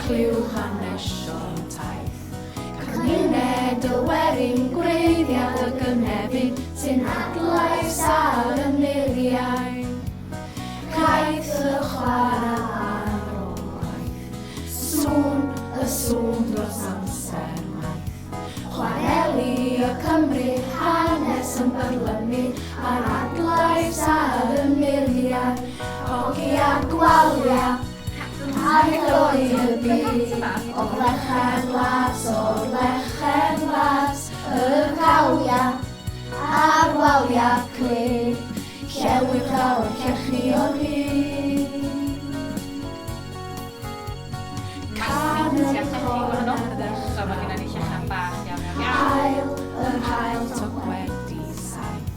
chlyw hanesion taith. Cymuned y werin gwreiddiad y gynefin sy'n adlais ar y muriau. Caeth y chwarae ar ôl gwaith, sŵn y sŵn dros amser maith. Chwareli y Cymry, hanes yn byrlymu ar adlais ar y muriau. Hogia Gwalia, aeth o'i y byd, o'r lechen las, o'r lechen las, y cawia, a'r walia clir, llewyr fawr llechi o hyd. Can y corn ar ddechrau Haul yr haul toc wedi saith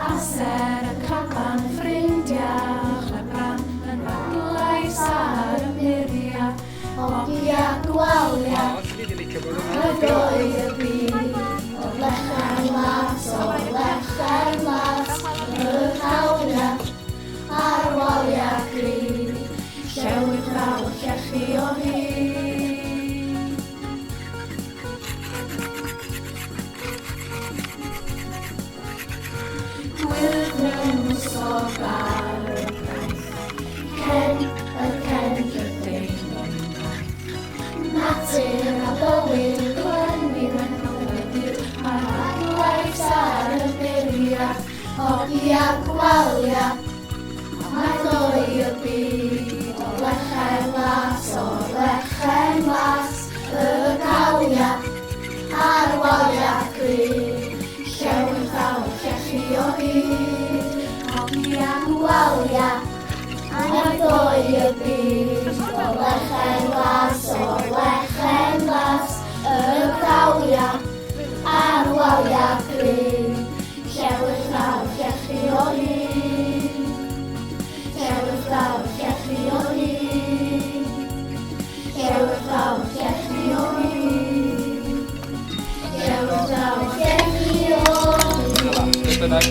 Amser y caban ffrindiau Chlebran yn adlais ar y muriau Hogia gwalia Rhydoedd y byd O'r lechen las, o'r lechen las Yr hawliau a'r waliau gryf Llewydd fawr llechi o hyd. Gwyrdd mewn mwsog ar y daith, Cen y cen Prydeinig maith. Natur a bywyd yn glynu mewn cywedir, Mae'r adlais ar y bwriad, Hogia Gwalia. Mae ddoe y byd o'r lechen las, o'r lechen las, y gawia a'r walia gryf, llewyrch fawr llechi o hyd, hogia gwalia. Mae ddoe y byd o'r lechen las, o'r lechen las, y gawia a'r walia gryf, Llewyrch fawr llechi o hyd. Llewyrch fawr llechi o hyd. Llewyrch fawr llechi o hyd. Llewyrch fawr llechi o hyd. Beth bynnag.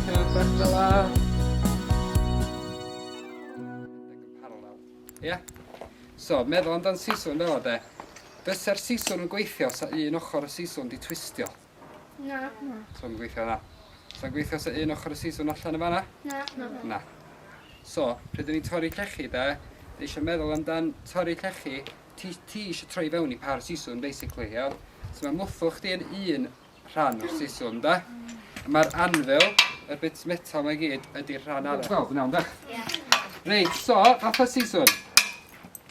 Rhywbeth fel 'a. Parallel. Ie? So, meddwl amdan siswrn fel 'a de. Fysa'r siswrn yn gweithio 'sa un ochr y siswrn 'di twistio? Na. Na. So'n gweithio na. Sa'n gweithio 'sa un ochr y siswrn allan yn fan'na? Na. Na. Na. So, pryd 'dyn ni'n torri llechi de, dwi eisiau meddwl amdan torri llechi, ti, ti eisiau troi fewn i par siswrn basically, iawn? So mae mwthwch chdi yn un rhan o'r siswrn, de? Mae'r anvil, y bits metal mae gyd, ydy'r rhan arall. Wel, yn iawn, de? Ie. Reit, so, fatha siswrn.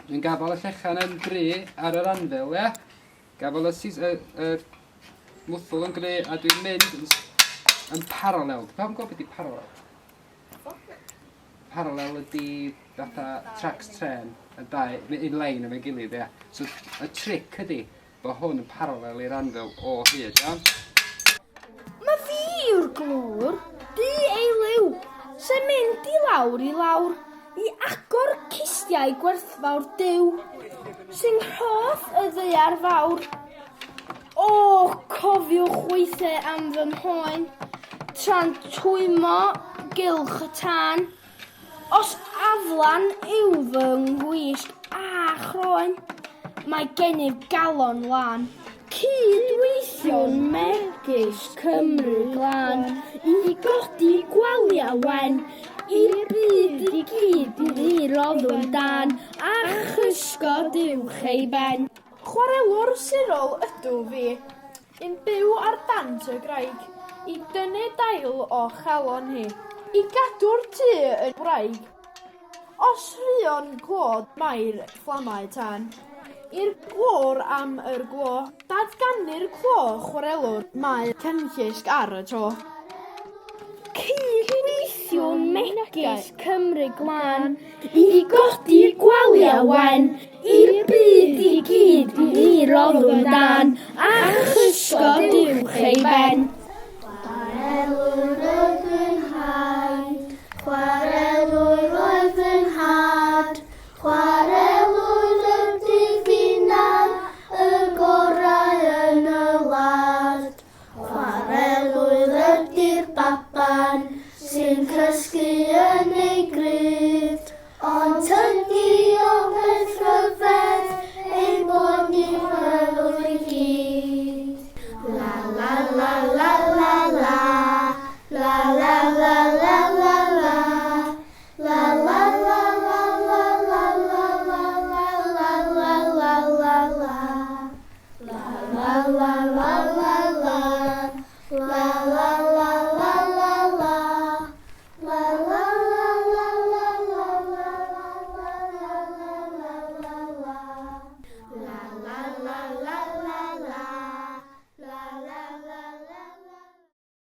Dwi'n gafel y llechan yn gry ar yr anvil, ie? Gafel y, sis, y, y mwthwl yn gry a dwi'n mynd yn, yn parallel. Dwi'n pawb yn gwybod beth ydy parallel? Parallel ydy fatha tracks tren, y dau, un lein efo'i gilydd, ie. So, y tric ydy bod hwn yn parallel i'r anvil o hyd, iawn? Mae fi yw'r glwr, du ei liw, sy'n mynd i lawr i lawr i agor cistiau gwerthfawr Duw, sy'n rhodd y ddaear fawr. O, cofiwch weithiau am fy mhoen, tra'n twymo gylch y tân. Os aflan yw fy ngwisg a chroen, mae gennyf galon lân. Cydweithiwn megis Cymru glân, i godi gwalia wen, i'r byd i gyd ni roddwn dân, a chysgod uwch ei ben. Chwarelwr sirol ydw fi. Yn byw ar dant y graig. I dynnu dail o chalon hi. I gadw'r tŷ yn wraig. Os rhuo'n clod mae'r fflamau tân. I'r glôr am yr glo. Dadganu'r clo chwarelwr mae cenllysg ar y to. Cydweithiwn megis Cymru glân i godi gwalia wen I'r byd i gyd ni roddwn dan, a chysgod